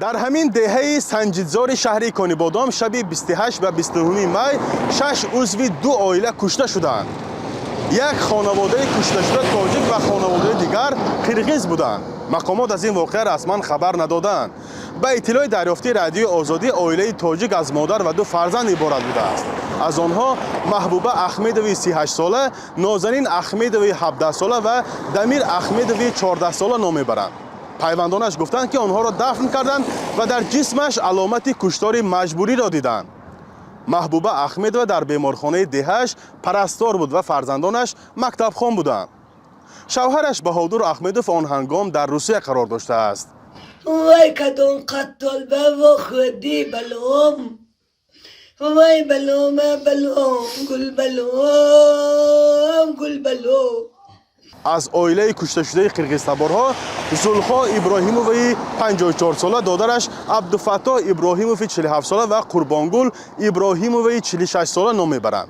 Дар ҳамин деҳаи Санҷидзори шаҳри Конибодом шаби 28 ва 29 май шаш узви ду оила кушта шуданд. Як хонаводаи кушташуда тоҷик ва хонаводаи дигар қирғиз буданд. Мақомот аз ин воқеа расман хабар надоданд. Ба иттилои дарёфтии Радиои Озодӣ, оилаи тоҷик аз модар ва ду фарзанд иборат будааст. Аз онҳо Маҳбуба Ахмедови 38-сола, Нозанин Ахмедови 17-сола ва Дамир Ахмедови 14-сола ном мебаранд. Пайвандонаш гуфтанд, ки онҳоро дафн карданд ва дар ҷисмаш аломати куштори маҷбуриро диданд. Маҳбуба Ахмедова дар беморхонаи деҳааш парастор буд ва фарзандонаш мактабхон буданд. Шавҳараш Баҳодур Ахмедов он ҳангом дар Русия қарор доштааст. Вай кадом қаттол ба вохӯрдӣ, балом, вай балома, балом, гулбалом, гулбалом. Аз оилаи кушташудаи қирғизтаборҳо Зулхо Иброҳимоваи 54-сола, додараш Абдуфаттоҳ Иброҳимови 47-сола ва Қурбонгул Иброҳимоваи 46-сола ном мебаранд.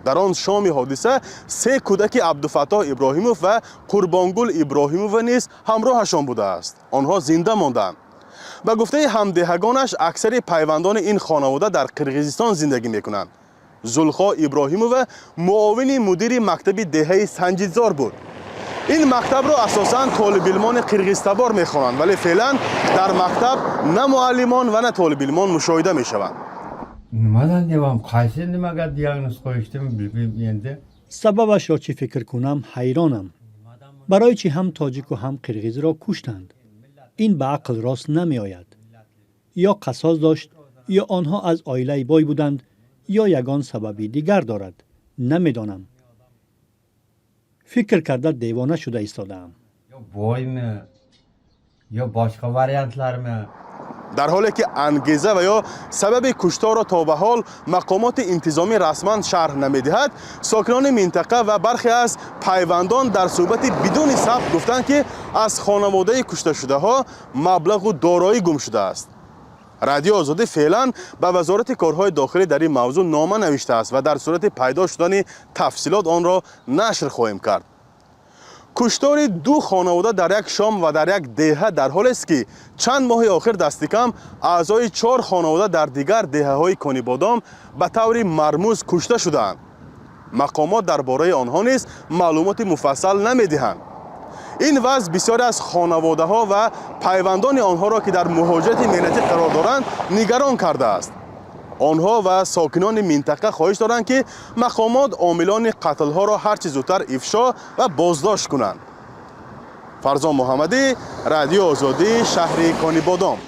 Дар он шоми ҳодиса се кӯдаки Абдуфаттоҳ Иброҳимов ва Қурбонгул Иброҳимова низ ҳамроҳашон будааст. Онҳо зинда монданд. Ба гуфтаи ҳамдеҳагонаш, аксари пайвандони ин хонавода дар Қирғизистон зиндагӣ мекунанд. Зулхо Иброҳимова муовини мудири мактаби деҳаи Санҷидзор буд. Ин мактабро асосан толибилмони қирғизтабор мехонанд, вале феълан дар мактаб на муаллимон ва на толибилмон мушоҳида мешаванд. Nimadan deyapman, qaysi nimaga diagnoz qo'yishdimi, bilmayman endi. Сабабашро чӣ фикр кунам, ҳайронам. Барои чӣ ҳам тоҷику ҳам қирғизро куштанд? Ин ба ақл рост намеояд. Ё қасос дошт, ё онҳо аз оилаи бой буданд, ё ягон сабаби дигар дорад, намедонам. Фикр карда девона шуда истодаам. Yo boymi, yo boshqa variantlarmi? Дар ҳоле ки ангеза ва ё сабаби кушторро то ба ҳол мақомоти интизомӣ расман шарҳ намедиҳад, сокинони минтақа ва бархе аз пайвандон дар суҳбати бидуни сабт гуфтанд, ки аз хонаводаи кушташудаҳо маблағу дороӣ гум шудааст. Радиои Озодӣ феълан ба Вазорати корҳои дохилӣ дар ин мавзӯъ нома навиштааст ва дар сурати пайдо шудани тафсилот онро нашр хоҳем кард. Куштори ду хонавода дар як шом ва дар як деҳа дар ҳолест, ки чанд моҳи охир дастикам аъзои чор хонавода дар дигар деҳаҳои Конибодом ба таври мармуз кушта шудаанд. Мақомот дар бораи онҳо низ маълумоти муфассал намедиҳанд. Ин вазъ бисёре аз хонаводаҳо ва пайвандони онҳоро, ки дар муҳоҷирати меҳнатӣ қарор доранд, нигарон кардааст. Онҳо ва сокинони минтақа хоҳиш доранд, ки мақомот омилони қатлҳоро ҳарчи зудтар ифшо ва боздошт кунанд. Фарзон Муҳаммадӣ, Радиои Озодӣ, шаҳри Конибодом.